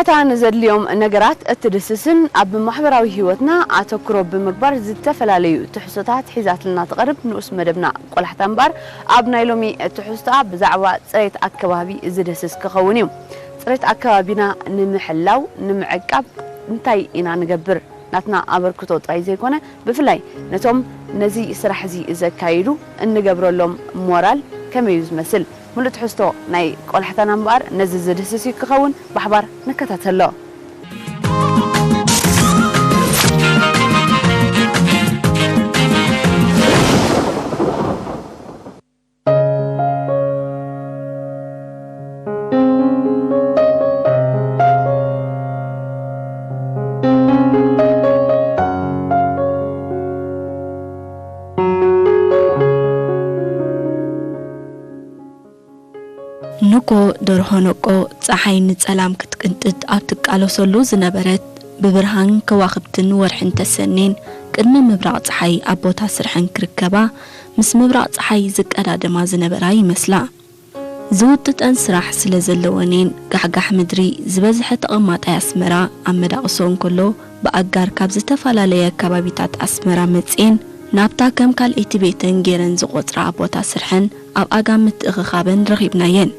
እታ ንዘድልዮም ነገራት እትድስስን ኣብ ማሕበራዊ ህይወትና ኣተኩሮ ብምግባር ዝተፈላለዩ ትሕዝቶታት ሒዛትልና ትቐርብ ንኡስ መደብና ቆላሕታ እምበኣር፣ ኣብ ናይ ሎሚ ትሕዝቶኣ ብዛዕባ ጽሬት ኣከባቢ ዝድህስስ ክኸውን እዩ። ጽሬት ኣከባቢና ንምሕላው፣ ንምዕቃብ እንታይ ኢና ንገብር? ናትና ኣበርክቶ ጥራይ ዘይኮነ፣ ብፍላይ ነቶም ነዚ ስራሕ እዚ ዘካይዱ እንገብረሎም ሞራል ከመይ እዩ ዝመስል? ምሉእ ትሕዝቶ ናይ ቆላሕታና እምበኣር ነዚ ዝድህስስ እዩ ክኸውን። ብሓባር ንከታተሎ። ንጎ ደርሆ ነቆ፣ ጸሓይ ንጸላም ክትቅንጥጥ ኣብ ትቃለሰሉ ዝነበረት፣ ብብርሃን ከዋኽብትን ወርሕን ተሰኔን ቅድሚ ምብራቕ ጸሓይ ኣብ ቦታ ስርሐን ክርከባ፣ ምስ ምብራቕ ጸሓይ ዝቀዳደማ ዝነበራ ይመስላ። ዝውጥጠን ስራሕ ስለ ዘለወን እየን ጋሕጋሕ ምድሪ ዝበዝሐ ተቐማጣይ ኣስመራ ኣብ መዳቕሶ እንከሎ፣ ብኣጋር ካብ ዝተፈላለየ ከባቢታት ኣስመራ መጺኤን ናብታ ከም ካልኣይቲ ቤተን ገይረን ዝቖጽራ ቦታ ስርሐን ኣብ ኣጋ ምትእኽኻበን ረኺብናየን።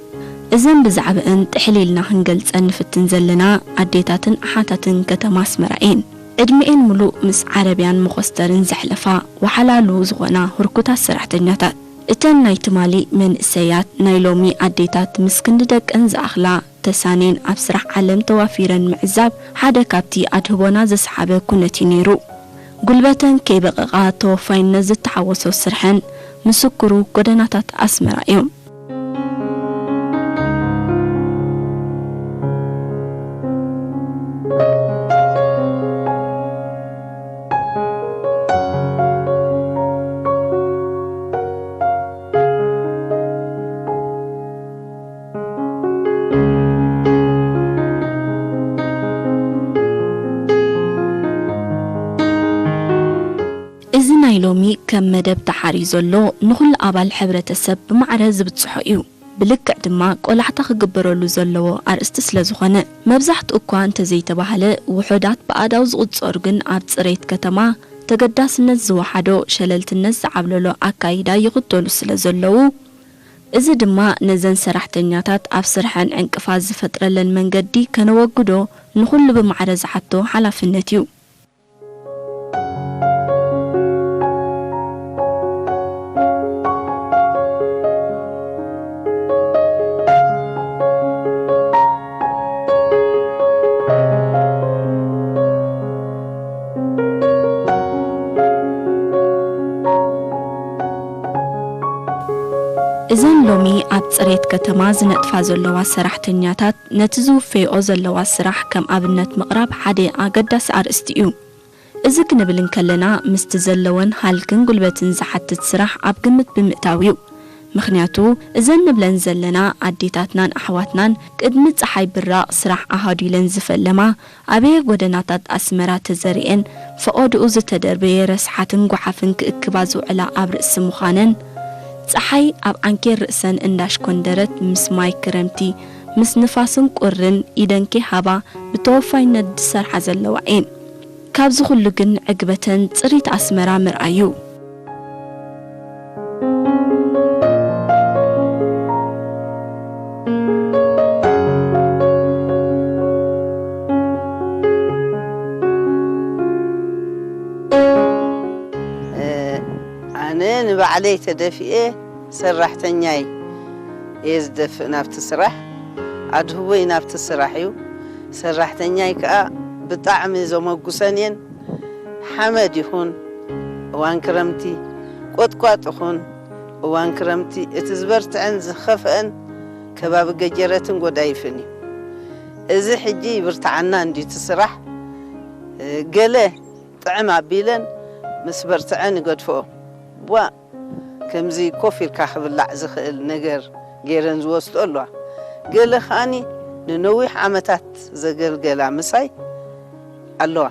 እዘን ብዛዕበአን ጥሕል ኢልና ክንገልጸን ንፍትን ዘለና ኣዴታትን ኣሓታትን ከተማ ኣስመራ እየን። ዕድሚኤን ምሉእ ምስ ዓረብያን መኾስተርን ዘሕለፋ፣ ወሓላሉ ዝኾና ህርኩታት ሰራሕተኛታት። እተን ናይ ትማሊ መንእሰያት ናይ ሎሚ ኣዴታት ምስ ክንዲ ደቀን ዝኣኽላ ተሳኔን ኣብ ስራሕ ዓለም ተዋፊረን ምዕዛብ ሓደ ካብቲ ኣድህቦና ዘስሓበ ኩነት እዩ ነይሩ። ጉልበተን ከይበቐቓ ተወፋይነት ዝተሓወሶ ስርሐን ምስክሩ ጎደናታት ኣስመራ እዮም። እዚ ናይ ሎሚ ከም መደብ ተሓርዩ ዘሎ ንኹሉ ኣባል ሕብረተሰብ ብማዕረ ዝብጽሖ እዩ። ብልክዕ ድማ ቆላሕታ ክግበረሉ ዘለዎ ኣርእስቲ ስለ ዝኾነ፣ መብዛሕትኡ እኳ እንተዘይተባህለ፣ ውሑዳት ብኣእዳው ዝቑጸሩ ግን ኣብ ጽሬት ከተማ ተገዳስነት ዝወሓዶ ሸለልትነት ዝዓብለሎ ኣካይዳ ይኽተሉ ስለ ዘለዉ፣ እዚ ድማ ነዘን ሰራሕተኛታት ኣብ ስርሐን ዕንቅፋት ዝፈጥረለን መንገዲ ከነወግዶ ንኹሉ ብማዕረ ዝሓቶ ሓላፍነት እዩ። እዘን ሎሚ ኣብ ጽሬት ከተማ ዝነጥፋ ዘለዋ ሰራሕተኛታት ነቲ ዝውፈይኦ ዘለዋ ስራሕ ከም ኣብነት ምቕራብ ሓደ ኣገዳሲ ኣርእስቲ እዩ። እዚ ክንብል እንከለና፣ ምስቲ ዘለወን ሃልክን ጉልበትን ዝሓትት ስራሕ ኣብ ግምት ብምእታው እዩ። ምኽንያቱ፣ እዘን ንብለን ዘለና ኣዴታትናን ኣሕዋትናን ቅድሚ ጸሓይ ብራቕ ስራሕ ኣሃዱ ኢለን ዝፈለማ፣ ኣበየ ጎደናታት ኣስመራ ተዘሪኤን ፈቐድኡ ዝተደርበየ ረስሓትን ጓሓፍን ክእክባ ዝውዕላ ኣብ ርእሲ ምዃነን፣ ጸሓይ ኣብ ዓንኬል ርእሰን እንዳሽኮንደረት ምስ ማይ ክረምቲ፣ ምስ ንፋስን ቁርን ኢደን ከይሃባ ብተወፋይነት ዝሰርሓ ዘለዋ እየን። ካብዚ ኩሉ ግን ዕግበተን ጽሪት ኣስመራ ምርኣዩ። ኣነ ንባዕለይ ተደፊኤ ሰራሕተኛይ እየ ዝደፍእ ናብቲ ስራሕ፣ ኣድህቦይ ናብቲ ስራሕ እዩ። ሰራሕተኛይ ከኣ ብጣዕሚ ዘመጉሰን እየን። ሓመድ ይኹን፣ እዋን ክረምቲ፣ ቆጥቋጥ ይኹን፣ እዋን ክረምቲ፣ እቲ ዝበርትዐን ዝኸፍአን ከባቢ ገጀረትን ጎዳይፍን እዩ። እዚ ሕጂ ይብርትዓና እንድዩ እቲ ስራሕ። ገለ ጥዕም ኣቢለን ምስ በርትዐን ይገድፍኦ። ቧ፣ ከምዚ ኮፍ ኢልካ ክብላዕ ዝኽእል ነገር ገይረን ዝወስድኦ ኣለዋ። ገለ ከኣኒ ንነዊሕ ዓመታት ዘገልገላ ምሳይ ኣለዋ።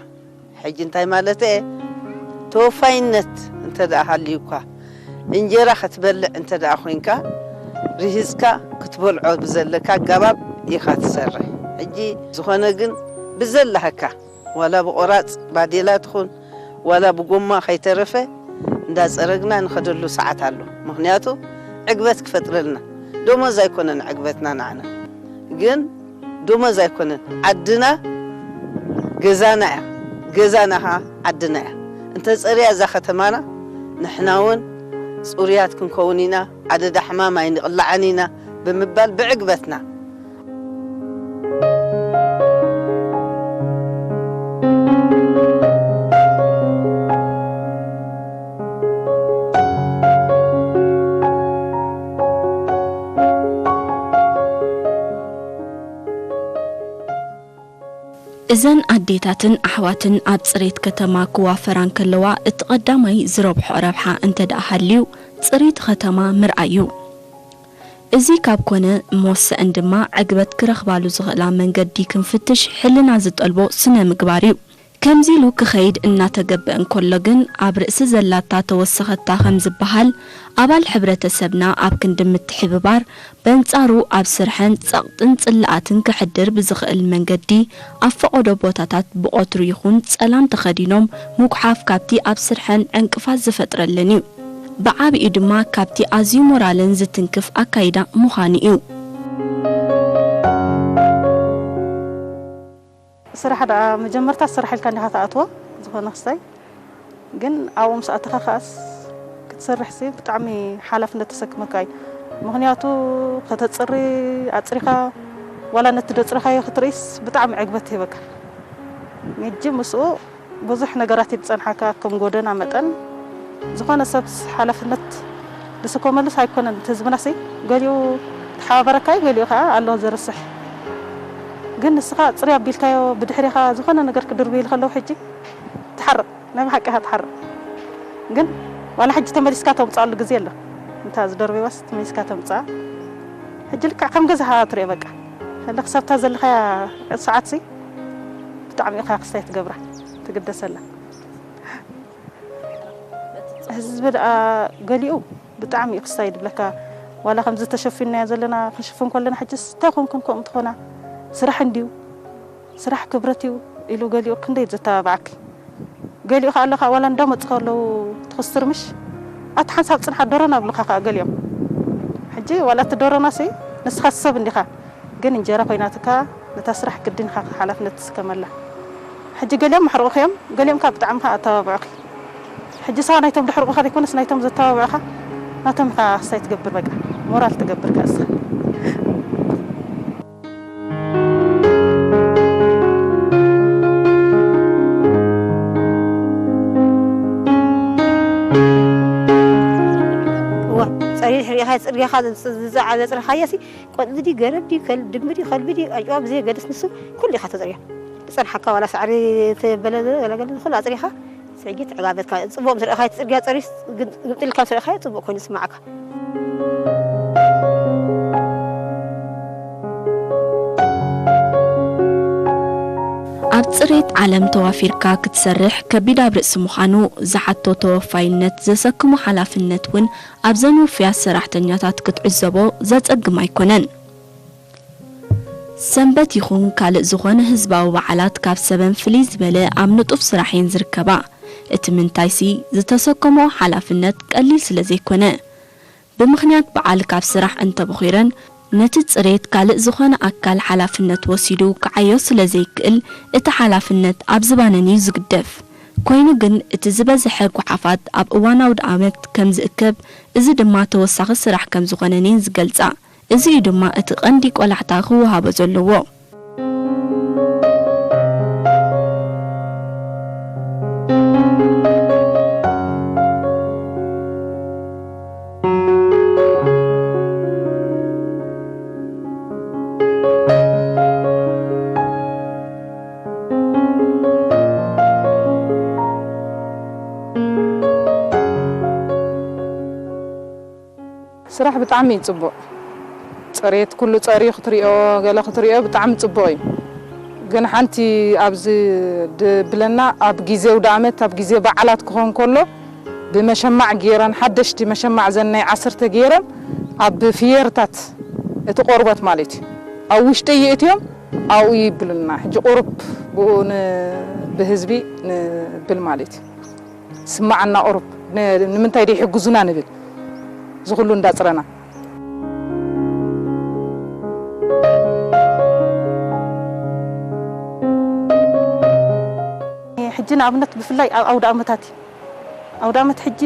ሕጂ እንታይ ማለት እየ? ተወፋይነት እንተ ደኣ ሃልዩካ፣ እንጀራ ክትበልዕ እንተ ደኣ ኮይንካ፣ ርሂጽካ ክትበልዖ ብዘለካ ኣገባብ ኢኻ ትሰርሕ። ሕጂ ዝኾነ ግን ብዘላሃካ፣ ዋላ ብቆራጽ ባዴላ ትኹን ዋላ ብጎማ ከይተረፈ እንዳጸረግና ንኸደሉ ሰዓት ኣሎ። ምኽንያቱ ዕግበት ክፈጥረልና። ደሞዝ ኣይኮነን ዕግበትና ንዓና፣ ግን ደሞዝ ኣይኮነን፣ ዓድና ገዛና እያ፣ ገዛና ኸዓ ዓድና እያ። እንተጸርያ እዛ ከተማና፣ ንሕና እውን ጽሩያት ክንከውን ኢና፣ ኣደዳ ሕማም ኣይንቕላዕን ኢና ብምባል ብዕግበትና። እዘን ኣዴታትን ኣሕዋትን ኣብ ጽሬት ከተማ ክዋፈራ እንከለዋ፣ እቲ ቀዳማይ ዝረብሖ ረብሓ እንተ ደኣ ሃልዩ፣ ጽሬት ከተማ ምርኣይ እዩ። እዚ ካብ ኮነ፣ መወሰእን ድማ ዕግበት ክረኽባሉ ዝኽእላ መንገዲ ክንፍትሽ ሕልና ዝጠልቦ ስነ ምግባር እዩ። ከምዚ ኢሉ ክኸይድ እናተገብአ እንከሎ ግን፣ ኣብ ርእሲ ዘላታ ተወሰኸታ ከም ዝበሃል፣ ኣባል ሕብረተሰብና ኣብ ክንዲ ምትሕብባር፣ በንጻሩ ኣብ ስርሐን ጸቕጥን ጽልኣትን ከሕድር ብዝኽእል መንገዲ፣ ኣብ ፈቐዶ ቦታታት ብቐትሩ ይኹን ጸላም ተኸዲኖም ምጉሓፍ ካብቲ ኣብ ስርሐን ዕንቅፋት ዝፈጥረለን እዩ። ብዓቢኡ ድማ ካብቲ ኣዝዩ ሞራለን ዝትንክፍ ኣካይዳ ምዃኑ እዩ። ስራሕ ደኣ መጀመርታ ስራሕ ኢልካ እንዲኻ ትኣትዎ፣ ዝኾነ ክስታይ። ግን ኣብኡ ምስ ኣተኻ ከኣስ ክትሰርሕሲ ብጣዕሚ ሓላፍነት ተሰኪመካ እዩ። ምኽንያቱ ከተጽሪ፣ ኣጽሪኻ ዋላ ነቲ ደጽረኻዮ ክትርእይስ ብጣዕሚ ዕግበት ይህበካ። ሕጂ ምስኡ ብዙሕ ነገራት እዩ ዝጸንሓካ፣ ከም ጎደና መጠን ዝኾነ ሰብስ ሓላፍነት ዝስከመሉስ ኣይኮነን። እቲ ህዝብናሲ ገሊኡ ተሓባበረካ እዩ፣ ገሊኡ ከኣ ኣሎ ዘርስሕ። ግን ንስኻ ጽርይ ኣቢልካዮ ብድሕሬኻ ዝኾነ ነገር ክድርብዩ ከለዉ ሕጂ ትሓርቕ፣ ናይ ብሓቂ ኢኻ ትሓርቕ። ግን ዋላ ሕጂ ተመሊስካ ተምጽኣሉ ግዜ ኣሎ። እንታ ዝደርበዋስ ተመሊስካ ተምጽኣ። ሕጂ ልክዕ ከም ገዛኻ ትሪኦ በቃ። ሕልኽ ሰብታ ዘለኻያ ሰዓትሲ ብጣዕሚ ኢኻ ክስታይ ትገብራ፣ ትግደሰላ። ህዝቢ ደኣ ገሊኡ ብጣዕሚ እዩ ክስታይ ድብለካ። ዋላ ከምዚ ተሸፊንናዮ ዘለና ክንሽፍን ከለና ሕጅስ እንታይ ኮንክን ከምኡ ትኾና? ስራሕ እንድዩ፣ ስራሕ ክብረት እዩ ኢሉ ገሊኡ ክንደይ ዘተባብዓኪ። ገሊኡ ከኣ ኣሎ ከኣ ዋላ እንዳመጹ ከለዉ ትኹስትር ምሽ፣ ኣቲ ሓንሳብ ጽንሓ ዶሮና ኣብሉኻ ከኣ ገሊኦም። ሕጂ ዋላ እቲ ዶሮናሲ ንስኻስ ሰብ እንዲኻ፣ ግን እንጀራ ኮይናትካ ነታ ስራሕ ግድን ኢኻ ሓላፍነት ትስከመላ። ሕጂ ገሊኦም ኣሕርቑኺ እዮም፣ ገሊኦም ከኣ ብጣዕሚ ከኣ ኣተባብዑኺ። ሕጂ ንስኻ ናይቶም ደሕርቑኻ ዘይኮነስ ናይቶም ዘተባብዑኻ ናቶም ኢኻ ክስታይ ትገብር፣ በቃ ሞራል ትገብር ከኣ ንስኻ። እዋ፣ ጸሪር ሕሪኻ ጽርግያኻ ዘጽ-፣ ዘጽ-፣ ዘጽረኻዮሲ ቆጽሊ ድዩ ገረብ ድዩ ከል-፣ ድሚ ድዩ ከልቢ ድዩ ኣጭዋ ብዘይ ገደስ ንሱ ኩሉ ኢኻ ተጽርዮ። ዝጸንሓካ ዋላ ሳዕሪ ተበለ ገለገለ ኩሉ ኣጽሪኻ ስዕጊት ዕጋበትካ ጽቡቕ ምስ ረኣኻዮ እቲ ጽርግያ ጸሪስ ግን ግምጥልካ ምስ ረኣኻዮ ጽቡቕ ኮይኑ ይስምዓካ። ኣብ ጽሬት ዓለም ተዋፊርካ ክትሰርሕ ከቢድ ኣብ ርእሲ ምዃኑ፣ ዝሓቶ ተወፋይነት ዘሰክሞ ሓላፍነት እውን ኣብዘን ውፉያት ሰራሕተኛታት ክትዕዘቦ ዘጸግም ኣይኮነን። ሰንበት ይኹን ካልእ ዝኾነ ህዝባዊ በዓላት ካብ ሰበን ፍልይ ዝበለ ኣብ ንጡፍ ስራሕ እየን ዝርከባ። እቲ ምንታይሲ ዝተሰከምኦ ሓላፍነት ቀሊል ስለ ዘይኮነ፣ ብምኽንያት በዓል ካብ ስራሕ እንተቦኺረን፣ ነቲ ጽሬት ካልእ ዝኾነ ኣካል ሓላፍነት ወሲዱ ክዓዮ ስለ ዘይክእል፣ እቲ ሓላፍነት ኣብ ዝባነን እዩ ዝግደፍ። ኮይኑ ግን፣ እቲ ዝበዝሐ ጓሓፋት ኣብ እዋን ኣውደ ኣመት ከም ዝእከብ፣ እዚ ድማ ተወሳኺ ስራሕ ከም ዝኾነን እየን ዝገልጻ። እዚ እዩ ድማ እቲ ቀንዲ ቆላሕታ ክወሃቦ ዘለዎ። ስራሕ ብጣዕሚ እዩ ጽቡቕ። ጽሬት ኩሉ ጸርዩ ክትሪኦ፣ ገለ ክትሪኦ ብጣዕሚ ጽቡቕ እዩ። ግን ሓንቲ ኣብዚ ድብለና ኣብ ግዜ ኣውደ ኣመት፣ ኣብ ግዜ በዓላት ክኾን ከሎ ብመሸማዕ ገይረን፣ ሓደሽቲ መሸማዕ ዘን ናይ ዓሰርተ ገይረን ኣብ ፍየርታት እቲ ቆርበት ማለት እዩ። ኣብ ውሽጢ የእትዮም ኣብኡ ይብሉና። ሕጂ ቁሩብ ብኡ ን-፣ ብህዝቢ ንብል ማለት እዩ። ስማዓና ቁሩብ ን-፣ ንምንታይ ደይ ሕግዙና ንብል። እዚ ኩሉ እንዳጽረና። ሕጂ ንኣብነት ብፍላይ ኣብ ኣውደ ኣመታት እዩ። ኣውደ ኣመት ሕጂ፣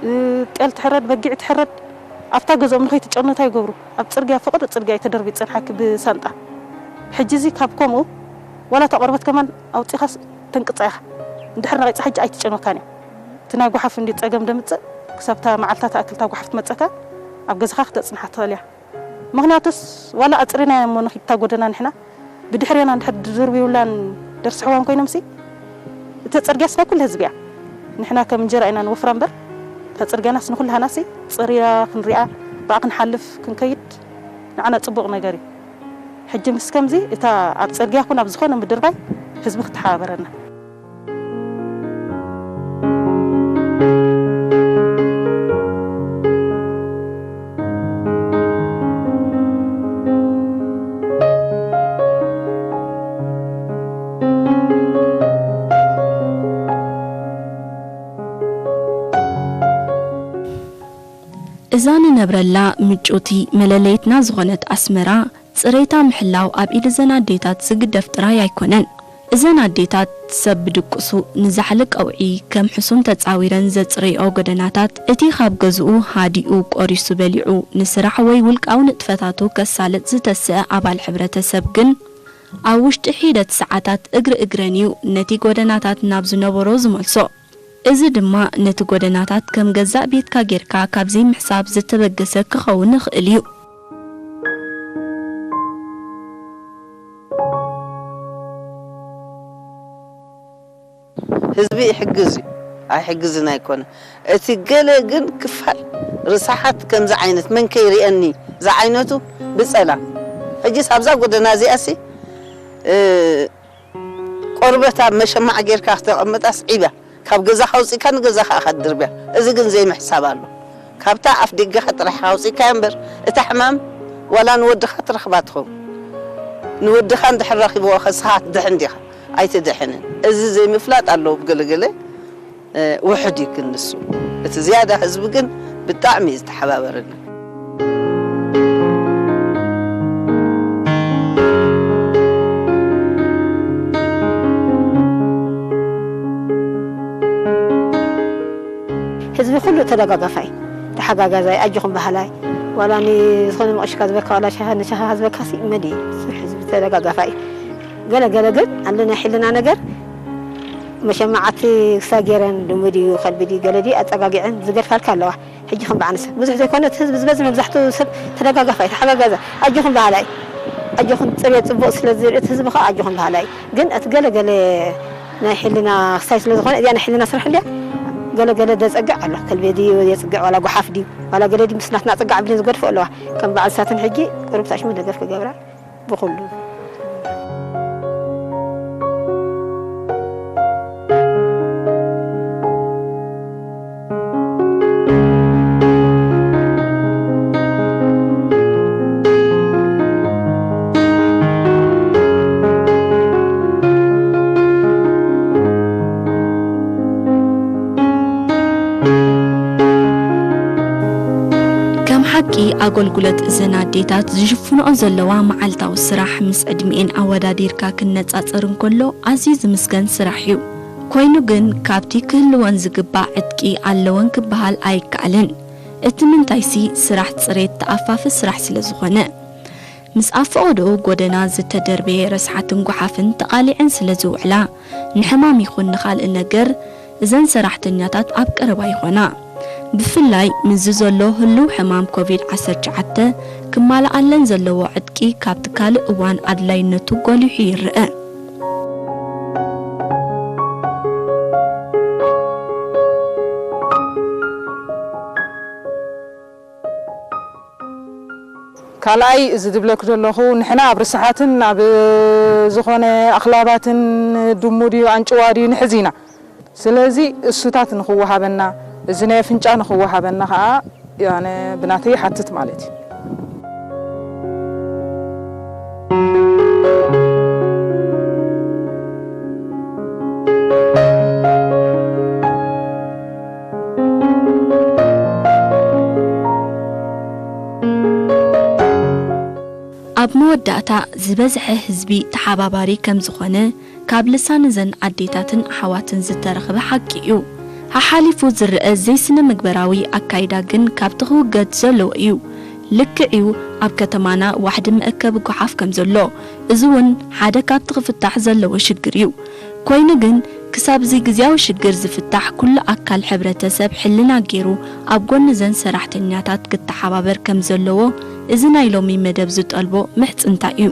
እ፣ ጤል ትሕረድ፣ በጊዕ ትሕረድ፣ ኣብታ ገዝኦም ንኸይትጨኑ እንታይ ይገብሩ? ኣብ ጽርግያ፣ ፍቕሪ ጽርግያ እዩ ተደርብዩ ዝጸንሓኪ ብሳንጣ። ሕጂ እዚ ካብ ከምኡ፣ ዋላ እታ ቆርበት ከማን ኣውጺኻስ ተንቅጻ ኢኻ። እንድሕር ነቒጻ ሕጂ ኣይትጨንወካን እያ። እቲ ናይ ጓሓፍ እንዲ ጸገም ደምጽእ፣ ክሳብ እታ መዓልታ ትኣክል እታ ጓሓፍ ትመጸካ፣ ኣብ ገዛኻ ክተጽንሓ ትኽእል እያ። ምኽንያቱስ፣ ዋላ ኣጽሪናዮ እሞ ንኺድ እታ ጎደና ንሕና፣ ብድሕሬና እንድሕር ድርብዩላን ደርስሕዋን ኮይኖምሲ፣ እተጸርግያስ ናይ ኩሉ ህዝቢ እያ። ንሕና ከም እንጀራ ኢና ንወፍራ እምበር፣ እታ ጽርግያናስ ንኹላህናሲ ጽርያ ክንሪኣ፣ ብኣ ክንሓልፍ ክንከይድ ንዓና ጽቡቕ ነገር እዩ። ሕጂ ምስ ከምዚ እታ ኣብ ጽርግያ ኩን ኣብ ዝኾነ ምድርባይ ህዝቢ ክተሓባበረና። እዛ ንነብረላ ምጩቲ መለለይትና ዝኾነት ኣስመራ፣ ጽሬታ ምሕላው ኣብ ኢድ እዘን ኣዴታት ዝግደፍ ጥራይ ኣይኮነን። እዘን ኣዴታት ሰብ ብድቅሱ ንዛሕሊ ቀውዒ ከም ሕሱም ተጻዊረን ዘጽረይኦ ጎደናታት፣ እቲ ካብ ገዝኡ ሃዲኡ ቆሪሱ በሊዑ ንስራሕ ወይ ውልቃዊ ንጥፈታቱ ከሳልጥ ዝተስአ ኣባል ሕብረተሰብ ግን፣ ኣብ ውሽጢ ሒደት ሰዓታት እግሪ እግረን እዩ ነቲ ጎደናታት ናብ ዝነበሮ ዝመልሶ። እዚ ድማ ነቲ ጎደናታት ከም ገዛእ ቤትካ ጌርካ ካብ ዘይምሕሳብ ዝተበገሰ ክኸውን ይኽእል እዩ። ህዝቢ ይሕግዝ እዩ፣ ኣይሕግዝን ኣይኮነ። እቲ ገለ ግን ክፋል ርሳሓት ከምዚ ዓይነት መን ከይርእየኒ ዝዓይነቱ ብጸላ። ሕጂስ ኣብዛ ጎደና እዚኣሲ፣ እ፣ ቆርበት ኣብ መሸማዕ ጌርካ ክተቐምጣስ ዒባ። ካብ ገዛኻ ኣውጺእካ ንገዛኻ ኢኻ ትድርብያ። እዚ ግን ዘይምሕሳብ ኣሎ። ካብታ ኣፍ ደገኻ ጥራሕ ኣውጺእካያ እምበር፣ እታ ሕማም ዋላ ንወድኻ ትረኽባ ትኸውን። ንወድኻ እንድሕር ረኺብዎ ከስኻ ክትድሕን ዲኻ? ኣይትድሕንን። እዚ ዘይምፍላጥ ኣለዎ ብገለገለ፣ እ፣ ውሑድ እዩ ግን ንሱ። እቲ ዝያዳ ህዝቢ ግን ብጣዕሚ እዩ ዝተሓባበረና። ህዝቢ ኩሉ ተደጋጋፋይ፣ ተሓጋጋዛይ፣ ኣጆኹም በሃላይ፣ ዋላ ንዝኾነ መቐሽካ ዝበልካ፣ ዋላ ሻሂ ንሻሂ ዝበልካ ሲ መን እዩ? ህዝቢ ተደጋጋፋይ። ገለ ገለ ግን ኣሎ ናይ ሕልና ነገር፣ መሸማዓቲ ክሳብ ገይረን ድሙ ድዩ ከልቢ ድዩ ገለ ድዩ ኣጸጋጊዐን ዝገድፋልካ ኣለዋ። ሕጂ ከም በዓል ንሰብ ብዙሕ ዘይኮነ እቲ ህዝቢ ዝበዝሕ መብዛሕትኡ ሰብ ተደጋጋፋይ፣ ተሓጋጋዛይ፣ ኣጆኹም በሃላይ፣ ኣጆኹም ጽሬት ጽቡቕ ስለ ዝርኢ እቲ ህዝቢ ከኣ ኣጆኹም በሃላይ። ግን እቲ ገለ ገለ ናይ ሕልና ክሳይ ስለ ዝኾነ እዚኣ ናይ ሕልና ስራሕ እንድያ። ገለ ገለ ደጸግዕ ኣሎ፣ ከልቢ ድዩ የጽግዕ ዋላ ጓሓፍ ድዩ ዋላ ገለ ድዩ ምስ ናትና ጽጋዕ ብለን ዝገድፎ ኣለዋ። ከም በዓል ሳትን ሕጂ ቁሩብ ታሽሙ ደገፍ ክገብራ ብኹሉ። ከም ሓቂ ኣገልግሎት እዘን ኣዴታት ዝሽፍንኦ ዘለዋ መዓልታዊ ስራሕ ምስ ዕድሚኤን ኣወዳዲርካ ክነጻጸር እንከሎ ኣዝዩ ዝምስገን ስራሕ እዩ። ኮይኑ ግን ካብቲ ክህልወን ዝግባእ ዕጥቂ ኣለወን ክበሃል ኣይከኣልን። እቲ ምንታይሲ ስራሕ ጽሬት ተኣፋፊ ስራሕ ስለ ዝኾነ። ምስ ኣብ ፈቐዶኡ ጎደና ዝተደርበየ ረስሓትን ጓሓፍን ተቓሊዐን ስለ ዝውዕላ፣ ንሕማም ይኹን ንኻልእ ነገር እዘን ሰራሕተኛታት ኣብ ቀረባ ይኾና። ብፍላይ ምስዚ ዘሎ ህሉው ሕማም ኮቪድ ዓሰርተ ትሽዓተ ክማልኣለን ዘለዎ ዕጥቂ ካብቲ ካልእ እዋን ኣድላይነቱ ጎሊሑ ይረአ። ካልኣይ፣ እዚ ዝብለኪ ዘለኹ፣ ንሕና ኣብ ርስሓትን ኣብ ዝኾነ ኣኽላባትን ድሙ ድዩ ኣንጭዋ ድዩ ንሕዝ ኢና። ስለዚ እሱታት ንኽወሃበና፣ እዚ ናይ ኣፍንጫ ንኽወሃበና ኸዓ፣ ኣነ ብናተይ ይሓትት ማለት እዩ። መወዳእታ ዝበዝሐ ህዝቢ ተሓባባሪ ከም ዝኾነ ካብ ልሳን እዘን ኣዴታትን ኣሕዋትን ዝተረኽበ ሓቂ እዩ። ሓሓሊፉ ዝረአ ዘይስነ ምግበራዊ ኣካይዳ ግን ካብቲ ክውገድ ዘለዎ እዩ። ልክዕ እዩ፣ ኣብ ከተማና ዋሕዲ መእከቢ ጓሓፍ ከም ዘሎ፣ እዚ እውን ሓደ ካብቲ ክፍታሕ ዘለዎ ሽግር እዩ። ኮይኑ ግን ክሳብ እዚ ግዝያዊ ሽግር ዝፍታሕ ኩሉ ኣካል ሕብረተሰብ ሕልና ገይሩ ኣብ ጎኒ እዘን ሰራሕተኛታት ክተሓባበር ከም ዘለዎ እዚ ናይ ሎሚ መደብ ዝጠልቦ ምሕጽንታ እዩ።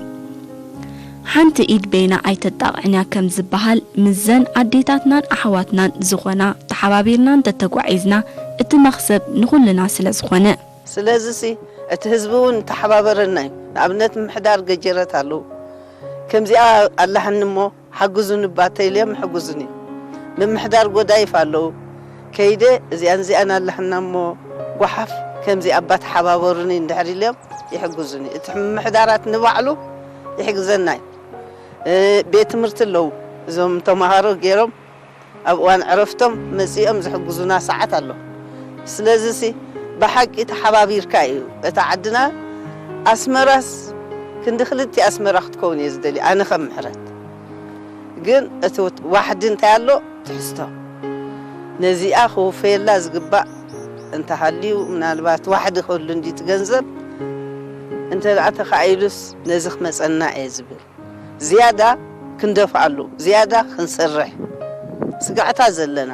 ሓንቲ ኢድ በይና ኣይተጣቕዕንያ ከም ዝበሃል ምስዘን ኣዴታትናን ኣሕዋትናን ዝኾና ተሓባቢርና እንተተጓዒዝና እቲ መኽሰብ ንኹልና ስለ ዝኾነ። ስለዚሲ እቲ ህዝቢ እውን ተሓባበረና እዩ። ንኣብነት ምምሕዳር ገጀረት ኣለዉ። ከምዚኣ ኣላህኒ እሞ ሓግዙኒ እባ ተኢልዮም ይሕግዙኒ። ምምሕዳር ጎዳይፍ ኣለዉ። ከይደ እዚኣን እዚኣን ኣላህና እሞ ጓሓፍ ከምዚ ኣባ ተሓባበሩኒ እንድሕር ኢልዮም ይሕግዙኒ። እቲ ምምሕዳራት ንባዕሉ ይሕግዘና እዩ። እ፣ ቤት ትምህርቲ ኣለዉ። እዞም ተምሃሮ ገይሮም ኣብ እዋን ዕረፍቶም መጺኦም ዝሕግዙና ሰዓት ኣሎ። ስለዚሲ ብሓቂ ተሓባቢርካ እዩ። እታ ዓድና ኣስመራስ ክንዲ ክልተ ኣስመራ ክትከውን እየ ዝደሊ ኣነ ከም ምሕረት። ግን እቲ ዋሕዲ እንታይ ኣሎ ትሕዝቶ። ነዚኣ ክውፈየላ ዝግባእ እንተሃልዩ ምናልባት ዋሕዲ ክህሉ እንዲ ትገንዘብ እንተ ደኣ ተኻኢሉስ ነዚ ክመጸና እየ ዝብል። ዝያዳ ክንደፍኣሉ፣ ዝያዳ ክንሰርሕ ስጋዕታ ዘለና።